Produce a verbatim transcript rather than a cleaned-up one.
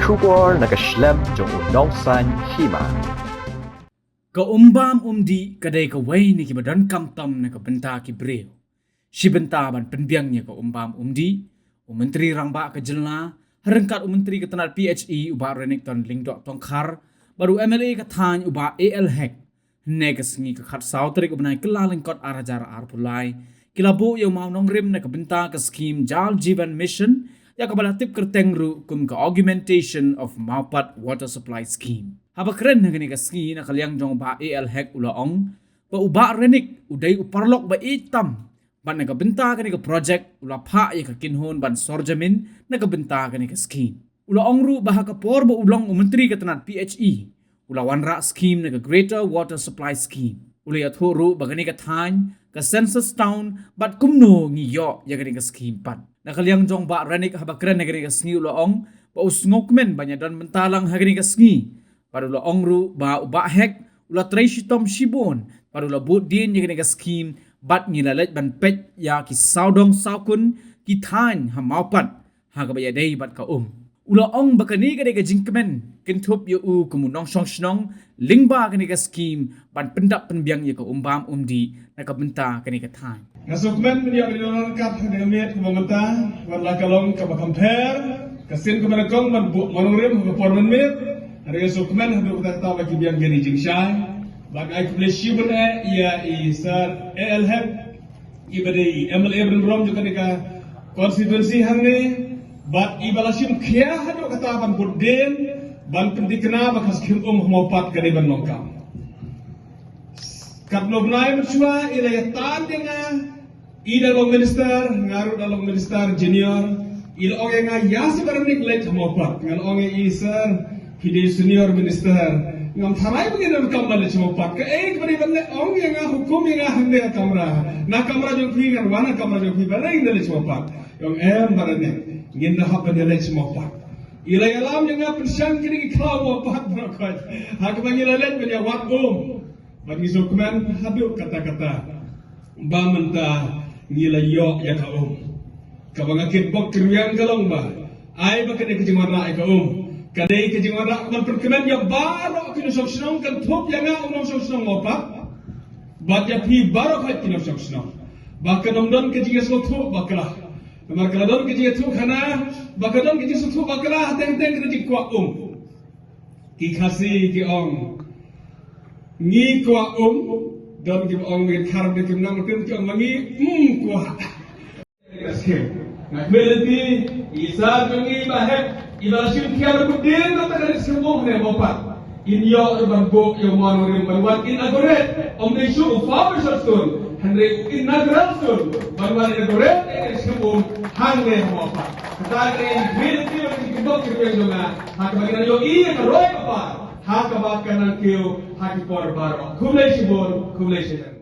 Khubor na ka shlem jong u nongsaiñ hima. Ka umbam umdih ka dei kawei na kiba donkam tam na ka bynta ki briew. Shi bynta ban pynbiang ïa ka umbam umdih, u Myntri Rangbah ka jylla, ha ryngkat u Myntri ka tnad P H E u Bah Renikton Lyngdoh Tongkhar, bad u M L A ka thaiñ u Bah A L Hek, hynne ka sngi ka khatsaw tarik u bnai Kyllalyngkot ar hajar arphew lai, ki la buh ïa u mawnongrim na ka bynta ka skhim Jal Jeevan Mission, ïa kaba la tip kyrteng ruh kum ka Augmentation of Mawpat Water Supply Scheme. Haba kren ha kane ka sngi na ka liang jong u Bah A L Hek u la ong ba u Bah Renik u dei u paralok ba ïeit tam, bad na ka bynta kane ka projek u la phah ïa ka kynhun ban sor jamin na ka bynta kane ka skhim. U la ong ruh ba ha ka por ba u long u Myntri ka tnad P H E, u la wanrah skhim na ka Greater Water Supply Scheme. U la ïathuh ruh ba kane ka thaiñ ka Census Town bad kumno ngi ïoh ïa kane ka skhim pat. Na ka liang jong Bah Renik haba kren ha kane ka sngi u la ong ba u sngewkmen ban ïadon bynta lang ha kane ka sngi. Bad u la ong ruh ba u Bah Hek u la trei shitom shibun bad u la bud dien ïa kane ka skhim, bad ngi la leit ban peit ïa ki sawdong sawkun ki thaiñ ha Mawpat ha kaba ïadei bad ka um. U la ong ba kane ka dei ka jingkmen kynthup ïa u kum u nongshong shnong lyngba kane ka skhim ban pyndap pynbiang ïa ka umbam umdih na ka bynta kane ka thaiñ. Nga sngewkmen ban ïoh ban ïalam ryngkat ha kane ka miet kaba mynta, wat la ka long kaba kham pher, ka sien kaba nyngkong ban buh mawnongrim ha ka por mynmiet. Hynrei nga sngewkmen haduh katta katta ba ki biang kane jingshai. Bad nga ai khublei shibun eh ïa i Sir A L Hek, i ba dei i M L A ba donburom jong kane ka constituency hangne, bad i ba la shim khia haduh katta ban bud dien ban pynthikna ba ka skhim um ha Mawpat ka dei ban long kam. Katno bnai mynshuwa i la ïa tan ïa nga, i dang long minister, nga ruh dang long minister junior. I la ong ïa nga, ïa si Bah Renik leit ha Mawpat. Nga la ong ïa i, Sir, phi dei senior minister, ngam tharai ba ngin donkam ban leit ha Mawpat. Kaei kaba dei ban leh? Ong ïa nga, hukum ïa nga hangne ha kamra. Na kamra jong phi ngan wan, na kamra jong phi balei ngin da leit ha Mawpat? Ong em Bah Renik, ngin da hap ban ïa leit ha Mawpat. I la ïalam ïa nga pynshang kine ki khlaw Mawpat baroh khoit ha kaba ngi la leit ban ïa wad um. Bad ngi sngewkmen haduh katta katta ba mynta ngi la ïoh ïa ka um. Kaba nga kitbok kitrwiang ka long ba ai ba kane ka jingwanrah ïa ka um ka dei ka jingwanrah kaban pynkmen ïa baroh ki nongshong shnong, kynthup ïa nga u nongshong shnong Mawpat bad ïa phi baroh khoit ki nongshong shnong, ba kan ym don ka jingsngewthuh bakla. Namar ka la don ka jingsngewthuh khana, ba ka don ka jingsngewthuh bakla hangtei hangtei ka jingkwah um. Ki Khasi ki ong, ngi kwah um. Don kiba ong, ngi khar de kim nang, ki ong ma ngi, mm, kwah. Nga kmen lynti ïa i Sir jong ngi Bah Hek, i ba la shim khia bad bud dien na ka skhim um hangne ha Mawpat. In ïoh ruh ban buh ïa u mawnongrim ban wan inaugurate, ym dei shuh u foundation stone, hynrei u inaugural stone ban wan inaugurate ïa ka skhim um hangne ha Mawpat. Kata ka dei ka kmen lynti bad ka jingkynduh kyrpang jong nga ha kaba ngin nang ïohi ïa ka roi ka par ha kaba kan nang kiew ha ki por baroh. Khublei shibun, khublei shibun.